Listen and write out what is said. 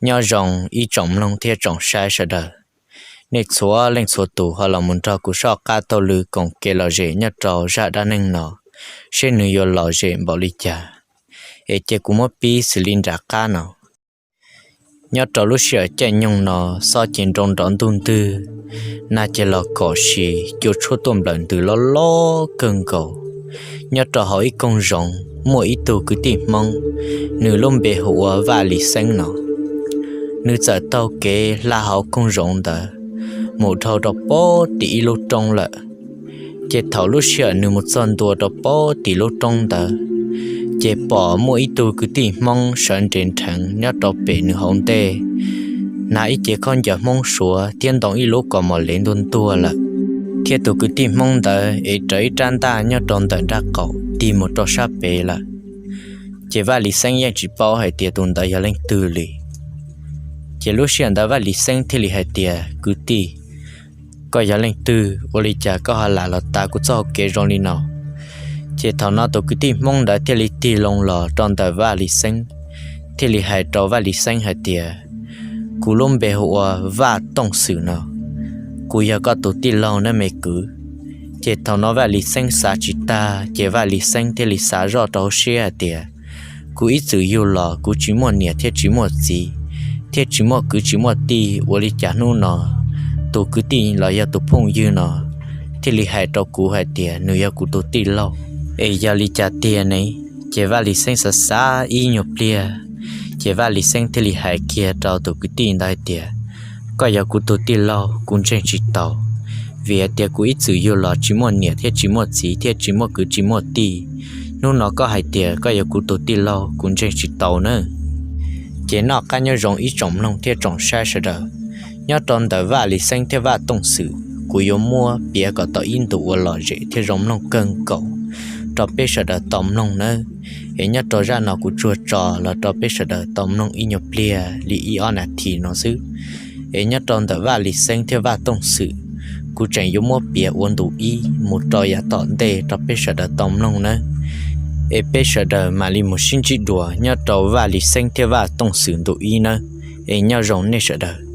Nyob zoo ib tsoom mloog thiab tsoom saib sawv daws, nej txhua leej txhua tus ho los mus nrog kuv soj qab taug lw koom kev lom zem nyob rau zaj dab neeg no, seb nws yuav lom zem npaum li cas. Es cia kuv muab pib xws li nram qab no. Nyob rau lub sij hawm caij nyoog no, xob ces nroo nrov ntuj ntwg, nag ces los kom sis cua tshuab tuaj nplawm ntws loj loj kawg nkaus. Nyob rau hauv ib koog zoov muaj ib tug kwv tij Hmoob, nws lub npe hu ua Vaj Lis Xeeb no. Nws txawm taug kev hla hauv koog zoov ntawd mus dhau rau pob tim ib lub roob lawm. Ces thaum lub sij hawm nws mus txog ntua rau pob tim lub roob ntawd, ces pom muaj ib tug kwv tij Hmoob sawv nres nrheev nyob rau pem nws hauv ntej, hnav ib cev khaub ncaws Hmoob Suav thiab ntoo ib lub kaus mom lev ntuag ntuag lawm, thiab tus kwv tij Hmoob ntawd ev rawv ib rab ntaj nyob rau ntawm nraj qaum tig mus rau sab pem lawm. Ces Vaj Lis Xeeb yeej tsis paub hais tias tus ntawd yog leej twg li. Ces lub sij hawm ntawd Vaj Lis Xeeb thiaj li hais tias, Kwv tij, koj yog leej twg, ua li cas koj ho lam los tav kuv txoj hau kev zoo li no? Ces thaum no tus kwv tij Hmoob ntawd thiaj li tig loo los rau ntawm Vaj Lis Xeeb, thiaj li hais rau Vaj Lis Xeeb hais tias, Kuv lub npe hu ua Vaj Tooj Xwm no, kuv yog koj tus tij laug nawb me kwv. Ces thaum no Vaj Lis Xeeb xav tsis tag, ces Vaj Lis Xeeb thiaj li xav zoj rau hauv siab hais tias, Kuv ib txwm yug los kuv tsis muaj niam thiab tsis muaj txiv, thiab tsis muaj kwv tsis muaj tij, ua li cas hnub no tus kwv tij los yog tus phooj ywg no thiaj li hais rau kuv hais tias nws yog kuv tus tij laug, es yog li cas tiag ne? Ces Vaj Lis Xeeb xav xav ib nyuag pliag, ces Vaj Lis Xeeb thiaj li hais kiag rau tus kwv tij ntawd hais tias, Koj yog kuv tus tij laug kuv ntseeg tsis tau, vim hais tias kuv ib txwm yug los tsis muaj niam thiab tsis muaj txiv thiab tsis muaj kwv tsis muaj tij. Hnub no koj hais tias koj yog kuv tus tij laug kuv ntseeg tsis tau na. Ces noj qab nyob zoo ib tsoom mloog thiab tsoom saib sawv daws, nyob rau ntawm Vaj Lis Xeeb thiab Vaj Tooj Xwm, kuv yuav muab piav kom tau ib ntu uas lom zem thiab zoo mloog kawg nkaus rau peb sawv daws tau mloog nawb. Es nyob rau zaj no kuv tsuas tso los rau peb sawv daws tau mloog ib nyuag pliag li ib ob nas this no xwb. Es nyob rau ntawm Vaj Lis Xeeb thiab Vaj Tooj Xwm, kuv tseem yuav muab piav ua ntu ib mus rau yav tom ntej rau peb sawv daws tau mloog nawb. Es peb sawv daws mam li mus sib ntsib dua nyob rau Vaj Lis Xeeb thiab Vaj Tooj Xwm ntu ib nawb. Es nyob zoo nej sawv daws.